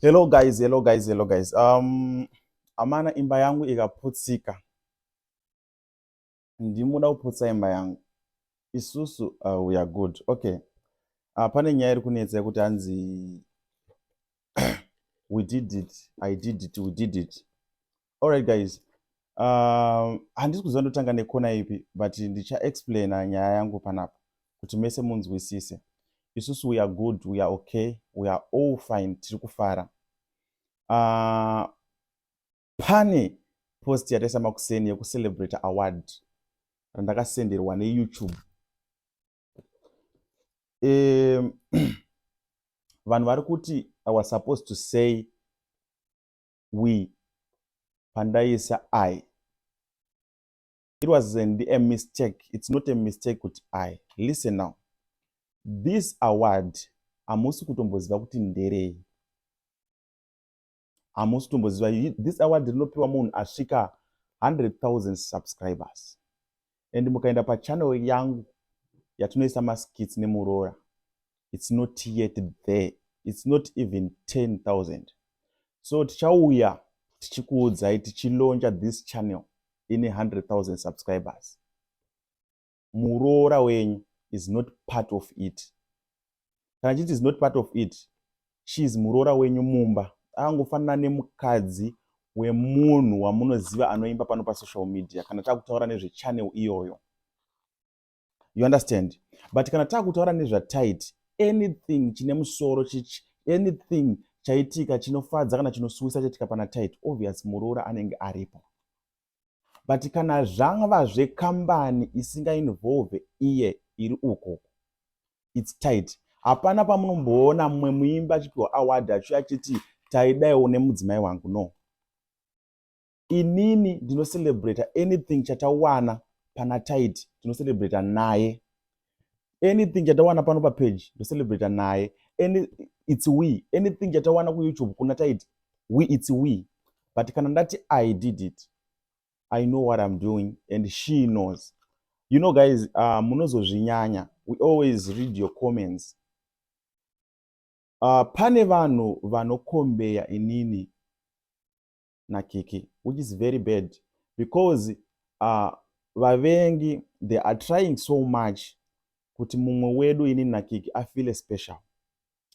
Hello guys, hello guys, hello guys. Amana, imba yangu ikaputsika, ndimuda kuputsa imba yangu. Isusu we are good. Okay. Pane nyaya iri kunetsa yekuti hanzi we did it, I did it, we did it. Alright guys. Handisi kuziva ndotanga nekona ipi, but ndichaexplaina nyaya yangu panapa kuti mese munzwisise. Isusu we are good, we are okay, we are all fine, tiri kufara. Pane post yataisa makuseni yekucelebrate award randakasenderwa neYouTube. Vanhu vari kuti I was supposed to say "we", pandaisa "I". It wasn't a mistake, it's not a mistake kuti I. Listen now, this award hamusi kutomboziva kuti nderei, hamusi kutomboziva. This award rinopiwa munhu asvika 100,000 subscribers, and mukaenda pachannel yangu yatinoisa maskits nemuroora, it's not yet there, it's not even 10,000. So tichauya tichikuudzai tichilauncha this channel ine 100,000 subscribers. Muroora wenyu is not part of it. Kana chiti is not part of it, she is muroora wenyu mumba, akangofanana nemukadzi wemunhu wamunoziva anoimba pano pasocial media, kana taakutaura nezvechannel iyoyo, you understand? But kana taakutaura nezvaTytie, anything chine musoro, anything chaitika chinofadza kana chinosuwisa chaitika pana Tytie, obvious muroora anenge aripo. But kana zvava zvekambani isingainvolve iye iri uko, it's Tytie. Hapana pamunomboona mumwe muimbi achipiwa award achiuya achiti taidaiwo nemudzimai wangu. No, inini ndinocelebrata anything chatawana pana Tytie, ndinocelebrata naye. Anything chatawana pano papage, ndocelebrata naye. It's we. Anything chatawana kuYouTube kuna Tytie, we, it's we. But kana ndati "I did it", I know what I'm doing and she knows. You know guys, munozozvinyanya. We always read your comments. Pane vanhu vanokombeya inini naKiki, which is very bad, because vavengi, they are trying so much kuti mumwe wedu, inini naKiki, afeele special,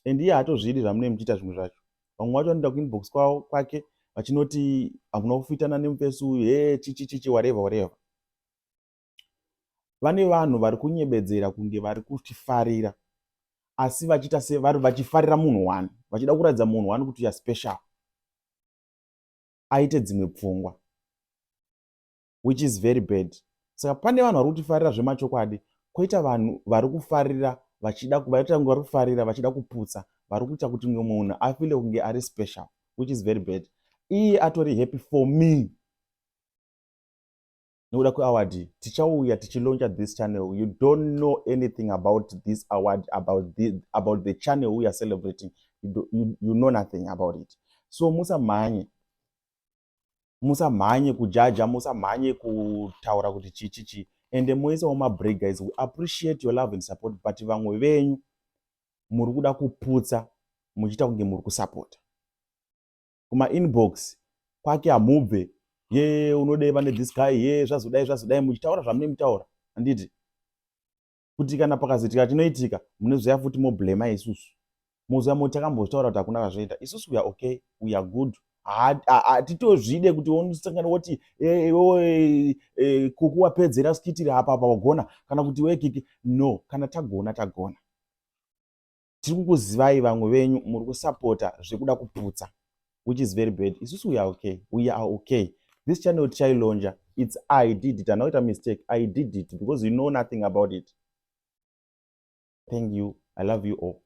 and iye haatozvidi zvamunee muchiita zvimwe zvacho. Vamwe vacho vanoenda kuinbox kwavo kwake vachinoti hamuna kufitana nemufesi uyu, he, chichi chichi, whatever whatever. Vane vanhu vari kunyebedzera kunge vari kutifarira, asi vachiita sevari vachifarira munhu one, vachida kuratidza munhu one kuti yaspecial, aite dzimwe pfungwa, which is very bad. Saka pane vanhu vari kutifarira zvemachokwadi, kwoita vanhu vari kufarira vachida vaita kunge vari kufarira vachida kuputsa, vari kuita kuti mumwe munhu afeele kunge ari special, which is very bad. Iye atori happy for me nekuda kweaward. Tichauya tichilauncha this channel. You don't know anything about this award, about the channel we are celebrating. You know nothing about it, so musamhanye, musamhanye kujudga, musamhanye kutaura kuti chii chichi. Ende muisewo mabreak. Guys, we appreciate your love and support, but vamwe venyu muri kuda kuputsa muchiita kunge muri kusapota. Kumainbox kwake hamubve, ye unodeva nethis guy, ye zvazodai zvazodai, muchitaura zvamune mutaura. Handiti kuti kana pakazoitika chinoitika, munozoya futi moblema isusu, mozoya moti takambozvitaura kuti hakuna kazvoita. Isusu we are okay, we are good. Hatitozvide kuti unosangana woti iwewe Kuku wapedzera skit iri apa apa, wagona, kana kuti we Kiki. No, kana tagona, tagona. Tiri kukuzivai, vamwe venyu muri kusapota zvekuda kuputsa, which is very bad. Isusu we are okay, we are okay. This channel tichailauncha. It's I did it, handina kuita mistake. I did it because you know nothing about it. Thank you, I love you all.